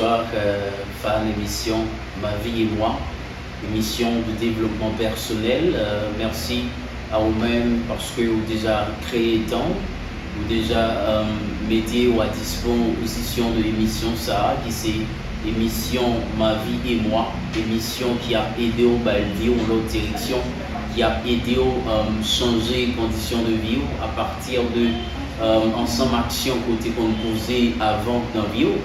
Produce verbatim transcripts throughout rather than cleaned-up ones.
Bonsoir, euh, fan emisyon Ma Vie et Moi, emisyon de devlopman pèsonèl. Euh, mèsi a ou menm paske ou deja kreye tan, ou deja, euh, mete ou a dispozisyon de emisyon sa a, ki se emisyon Ma Vie et Moi, emisyon ki ap ede w bay vi w yon lòt direksyon, ki ap ede w, euh, chanje kondisyon de vi w apati de, euh, ansanm aksyon ke w te konn poze avan nan vi w.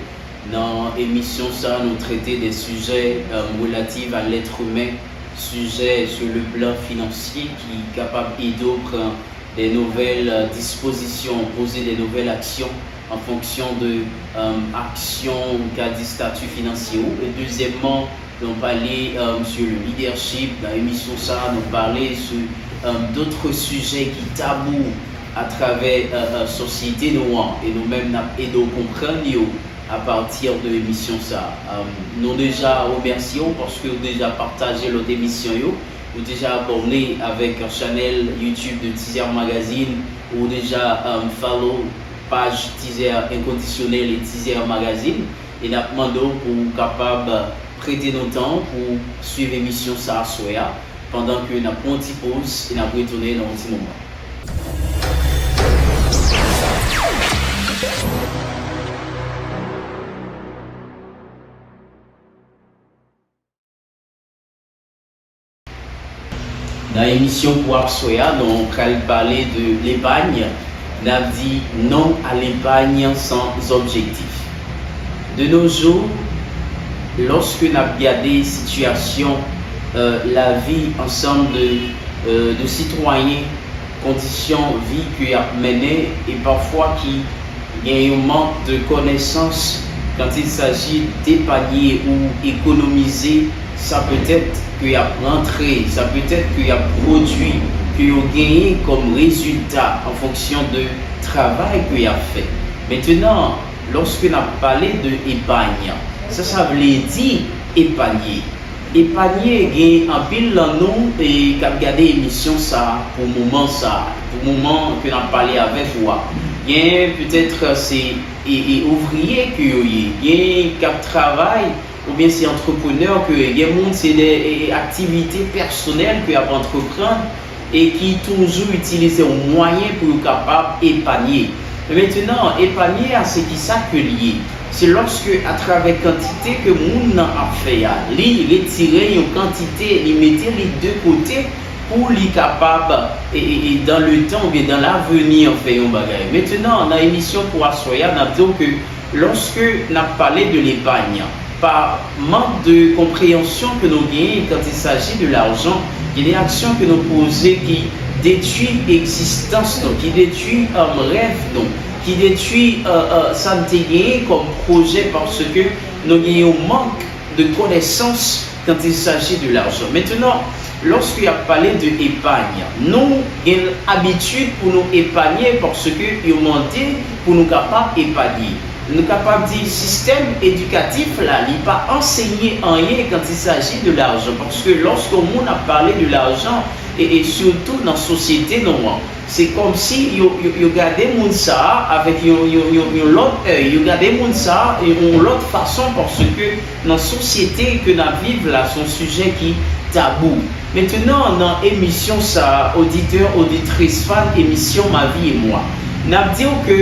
Nan emisyon sa a, nou trete de sijè, euh, relatif a lèt imen, sijè sur le plan financier ki kapab ede w pran de nouvèl, euh, dispozisyon, poze de nouvèl aksyon an fonksyon de, euh, aksyon ou ka di stati finansye w. E dezyèmman, nou pale, euh, sur le leadership. Nan emisyon sa a, nou pale sur, euh, d'autres sujets ki tabou atravè, euh, euh, sosyete nou an. E nou menm, n ap ede w konprann yo apati de emisyon sa a. Euh, nou deja remèsye w paske w deja pataje lòt emisyon yo, ou deja abòne avèk chanèl YouTube de Tizè Magazine, ou deja, euh, follow paj Tizè Enkondisyonèl e Tizè Magazine, e n ap mande w pou w kapab prete nou tan pou w swiv emisyon sa a aswè a, pandan ke n ap pran yon ti poz e n ap retounen nan yon ti moman. Nan emisyon pou aswè a, nou pral pale de lepany, n ap di non à l'épargne sans objectif. De nos jours, lòske n ap gade sitiyasyon, euh, lavi ansanm de, euh, de sitwayen, kondisyon vi ke y ap mennen e pafwa ki gen yon mank de konesans quand il s'agit d'épargner ou économiser, sa petèt ke y ap rantre, sa petèt ke y ap pwodui, ke yo genyen kòm rezilta an fonksyon de travay ke y ap fè. Mentenan, lòske n ap pale de epany, sa sa vle di epanye? Epanye gen anpil nan nou e k ap gade emisyon sa a pou moman sa a, pou moman ke n ap pale avèk ou a. Gen petèt se e, e ouvriye ke yo ye, gen k ap travay oubyen se antreprenè ke yo ye, gen moun se de e, e aktivite pèsonèl ke y ap antreprann e ki toujou itilize yon mwayen pou yo kapab epanye. Mentenan, epanye a, se kisa ke l ye? Se lòske, atravè kantite ke moun nan ap fè a, li retire yon kantite, li mete li de kote pou li kapab, e, e, e, dans le temps oubyen dans l'avenir, fè yon bagay. Mentenan, nan emisyon pou aswè a, n ap di w ke lòske n ap pale de lepany, pa mank de konpreyansyon ke nou genyen quand il s'agit de l'argent, gen de aksyon ke nou poze ki detwi egzistans nou, ki detwi, um, rèv nou, ki detwi, uh, uh, sa n te genyen kòm pwojè paske nou gen yon mank de konesans quand il s'agit de l'argent. Mentenan, lòske y ap pale de epany, nou gen abitid pou nou epanye paske yo mande pou nou kapab epanye. Nou kapab di sistèm edikatif la, li pa ansenye anyen quand il s'agit de l'argent, paske lòske yon moun ap pale de l'argent, e, e sitou nan sosyete nou an, se kòmsi yo, yo, yo gade moun sa a avèk yon, yon, yon, yon lòt èy, yo gade moun sa a yon lòt fason, paske nan sosyete ke n ap viv la, se yon sijè ki tabou. Mentenan, nan emisyon sa a, oditè, oditris, fan emisyon Ma Vie et Moi, n ap di w ke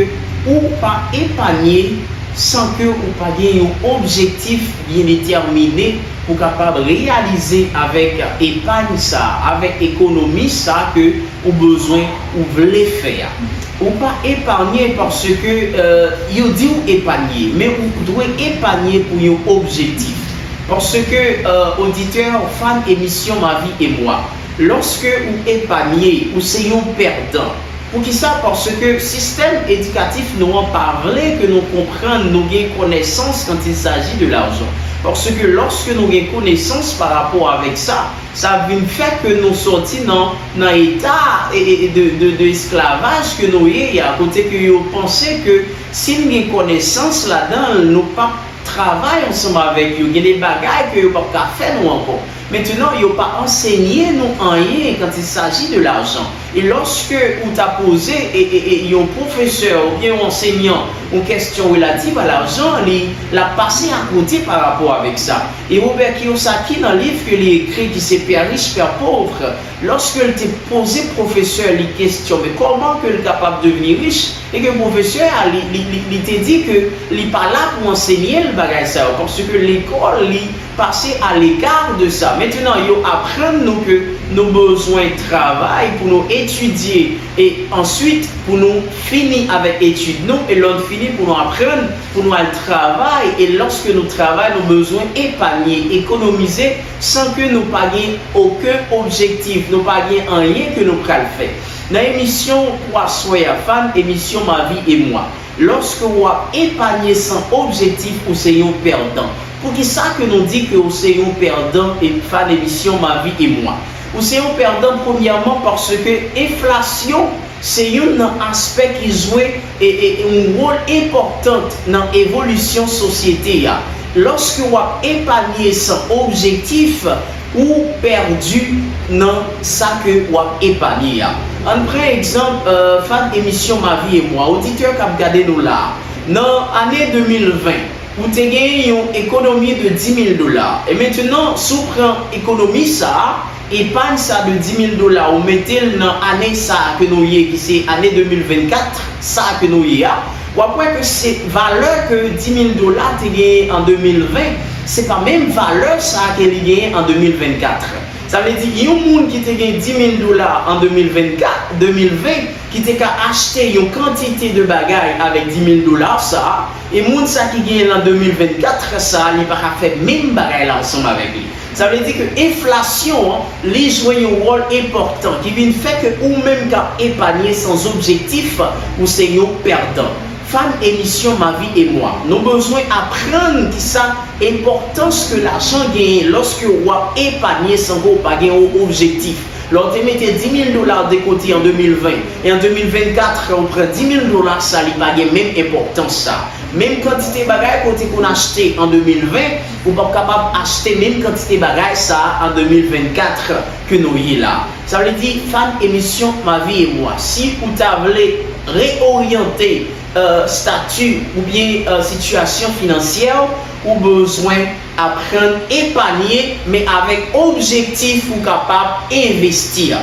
ou pa epanye san ke ou pa gen yon objektif byen detèmine pou kapab reyalize avèk epany sa a, avèk ekonomi sa a ke ou bezwen, ou vle fè a. Ou pa epanye paske, euh, yo di w epanye, men ou dwe epanye pou yon objektif. Paske, euh, oditè, fan emisyon Ma Vie et Moi, lòske ou epanye, ou se yon pèdan. Poukisa? Paske sistèm edikatif nou an pa vle ke nou konprann, nou gen konesans quand il s'agit de l'argent. Paske lòske nou gen konesans pa rapò avèk sa, sa vin fè ke nou sòti nan, nan eta e, e, de, de, de esklavaj ke nou ye a, kote ke yo panse ke si n gen konesans ladan l, nou p ap travay ansanm avèk yo, gen de bagay ke yo p ap ka fè nou ankò. Mentenan, yo pa ansenye nou anyen quand il s'agit de l'argent. E lòske ou ta poze e, e, e yon pwofesè oubyen yon ansenyan yon kèsyon relativ a lajan, li l ap pase akote pa rapò avèk sa. E Robert Kiyosaki, nan liv ke li ekri ki se Père riche, Père pauvre, lòske l te poze pwofesè li kèsyon, men kòman ke l kapab devni rich, e ke pwofesè a, li, li, li, li te di ke li pa la pou ansenye l bagay sa yo, paske lekòl li pase aleka de sa. Mentnan, yo aprann nou ke nou bezwen travay pou nou etidye, e answit pou nou fini avèk etid nou, e lè n fini pou nou aprann, pou nou al travay, e lòske nou travay, nou bezwen epanye, ekonomize, san ke nou pa gen okenn objektif, nou pa gen anyen ke nou pral fè. Nan emisyon pou aswè a, fan emisyon Ma vie et moi, lòske w ap epanye san objektif, ou se yon pèdan. Poukisa ke nou di ke w se yon pèdan, e fan emisyon Ma vie et moi? Ou se yon pèdan, premyèman, paske enflasyon se youn nan aspè ki jwe e, e, yon wòl enpòtan nan evolisyon sosyete a. Lòske w ap epanye san objektif, ou pèdi nan sa ke w ap epanye a. Ann pran egzanp, euh, fan emisyon Ma vie et moi, oditè k ap gade nou la a. Nan ane de mil ven, ou te gen yon ekonomi de dis mil dola. E mentnan, si w pran ekonomi sa a, epay sa de dis mil dola, ou mete l nan ane sa a ke nou ye, ki se ane de mil vennkat, sa a ke nou ye a, w ap wè ke se valè ke dis mil dola te genyen an de mil ven, se pa menm valè sa a ke li genyen an de mil vennkat. Sa vle di, yon moun ki te gen dis mil dola an de mil vennkat, de mil ven, ki te ka achte yon kantite de bagay avèk dis mil dola sa a, e moun sa ki genyen l an de mil vennkat sa a, li pa ka fè menm bagay la ansanm avèk li. Sa vle di ke enflasyon an, li jwe yon wòl enpòtan ki vin fè ke ou menm k ap epanye san objektif, ou se yon pèdan. Fan emisyon Ma vie et moi, nou bezwen aprann kisa enpòtans ke lajan genyen lòske w ap epanye san ke w pa gen yon objektif. Lè w te mete dis mil dola de kote an de mil ven, e an de mil vennkat, ou pran dis mil dola sa, li pa gen menm enpòtans sa. Menm kantite bagay ke w te konn achte an de mil ven, ou p ap kapab achte menm kantite bagay sa an de mil vennkat ke nou ye la. Sa vle di, fan emisyon Ma vie et moi, si ou ta vle reoryante, euh, stati oubyen, euh, sitiyasyon finansyè w, ou bezwen aprann epanye, men avèk objektif ou kapab envesti.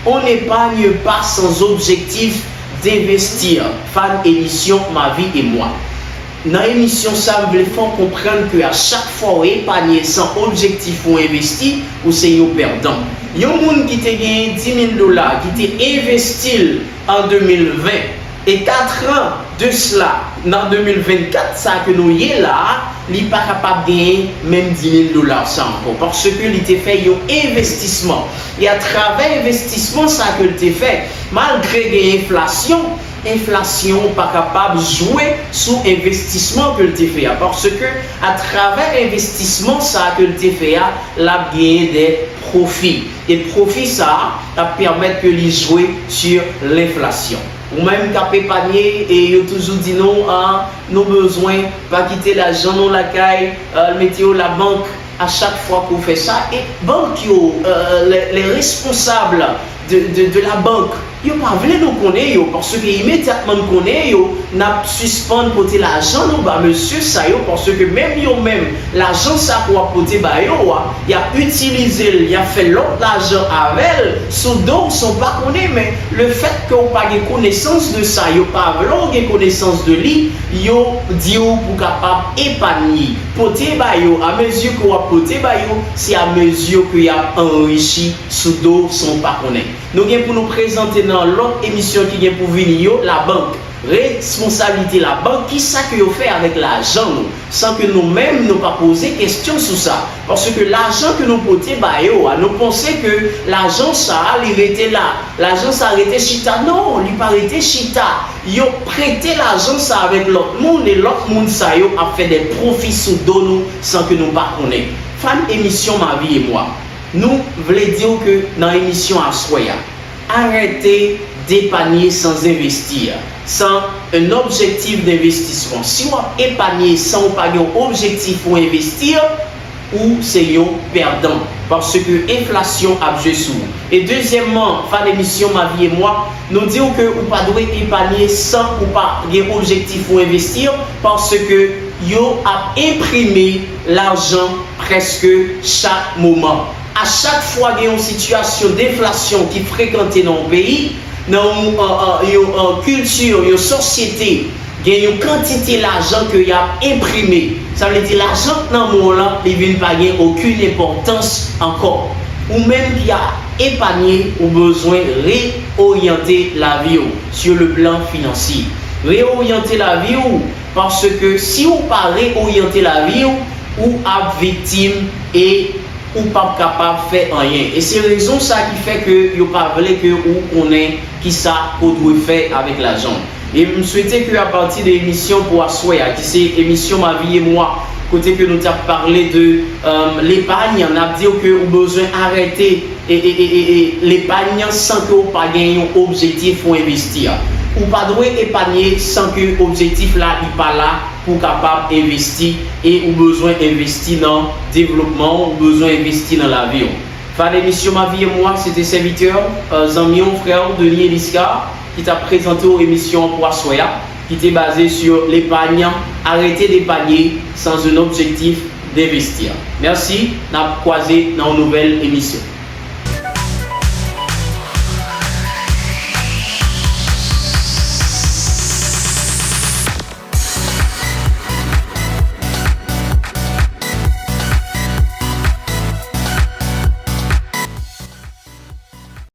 On n'épargne pas sans objectif d'investir. Fan emisyon Ma vie et moi. Nan emisyon sa, m vle fè w konprann ke a chak fwa w epanye san objektif ou envesti, ou se yon pèdan. Yon moun ki te genyen dis mil dola, ki te envesti l an de mil ven, e katran de sila, nan de mil vennkat sa ke nou ye la a, li pa kapab genyen menm dis mil dola sa ankò, paske li te fè yon envestisman. E atravè envestisman sa ke l te fè, malgre gen enflasyon, enflasyon pa kapab jwe sou envestisman ke l te fè a, paske atravè envestisman sa ke l te fè a, l ap genyen de pwofi. E pwofi sa a ap pèmèt ke li jwe sur lenflasyon. Ou menm k ap epanye, e yo toujou di nou, a, nou bezwen pa kite lajan nou lakay, euh, mete yo labank. A chak fwa ke w fè sa, e bank yo, euh, les, les responsables de, de, de la banque, yo pa vle nou konnen yo, paske imedyatman n konnen yo, n ap sispann pote lajan nou ba mesye sa yo, paske menm yo menm, lajan sa ke w ap pote ba yo a, y ap itilize l, y ap fè lòt lajan avè l, sou do w san w pa konnen, men lefètke w pa gen konesans de sa, yo pa vle w gen konesans de li, yo di w pou w kapab epanye, pote ba yo, amezi ke w ap pote ba yo, se amezi ke y ap anrichi sou do w san w pa konnen. Nou gen pou nou prezante nan lòt emisyon ki gen pou vini yo, labank. Responsablite labank, kisa ke yo fè avèk lajan nou, san ke nou menm nou pa poze kèsyon sou sa. Paske lajan ke nou pote ba yo a, nou panse ke lajan sa a, li rete la. Lajan sa a rete chita. Non, li pa rete chita. Yo prete lajan sa avèk lòt moun, e lòt moun sa yo ap fè de pwofi sou do nou san ke nou pa konnen. Fan emisyon Ma vie et moi, nou vle di w ke nan emisyon aswè a, arete depanye sans investir, sans un objectif d'investissement. Si w ap epanye san w pa gen yon objektif pou envesti, ou se yon pèdan, paske enflasyon ap jwe sou ou. E dezyèmman, fan emisyon Ma Vie et Moi, nou di w ke ou pa dwe epanye san ou pa gen objektif pou envesti, paske yo ap enprime lajan prèske chak moman. A chak fwa gen yon sitiyasyon deflasyon ki frekante nan yon peyi, nan yon, yon, yon kilti, yon sosyete, gen yon kantite lajan ke y ap enprime. Sa vle di lajan k nan men w lan, li vin pa gen okenn enpòtans ankò. Ou menm ki ap epanye, ou bezwen reoryante lavi w sur le plan financier. Reoryante lavi w, paske si ou pa reoryante lavi w, ou ap viktim e ou p ap kapab fè anyen. E se rezon sa ki fè ke yo pa vle ke ou konnen kisa ke w dwe fè avèk lajan w. E m swete ke apati de emisyon pou aswè a, ki se emisyon Ma Vie et Moi, kote ke nou t ap pale de, um, lepany, n ap di w ke ou bezwen arete e, e, e, e, e lepany san ke w pa gen yon objektif pou envesti a. Ou pa dwe epanye san ke objektif la li pa la pou w kapab envesti, e ou bezwen envesti nan devlopman w, ou bezwen envesti nan lavi w. Fan emisyon Ma Vie et Moi, se te sèvitè, zanmi w, frè w, Denis Eliscar, ki t ap prezante w emisyon an pou aswè a, ki te baze sur l'épargne, arrêtez d'épargner sans un objectif d'investir. Mèsi, n ap kwaze nan yon nouvèl emisyon.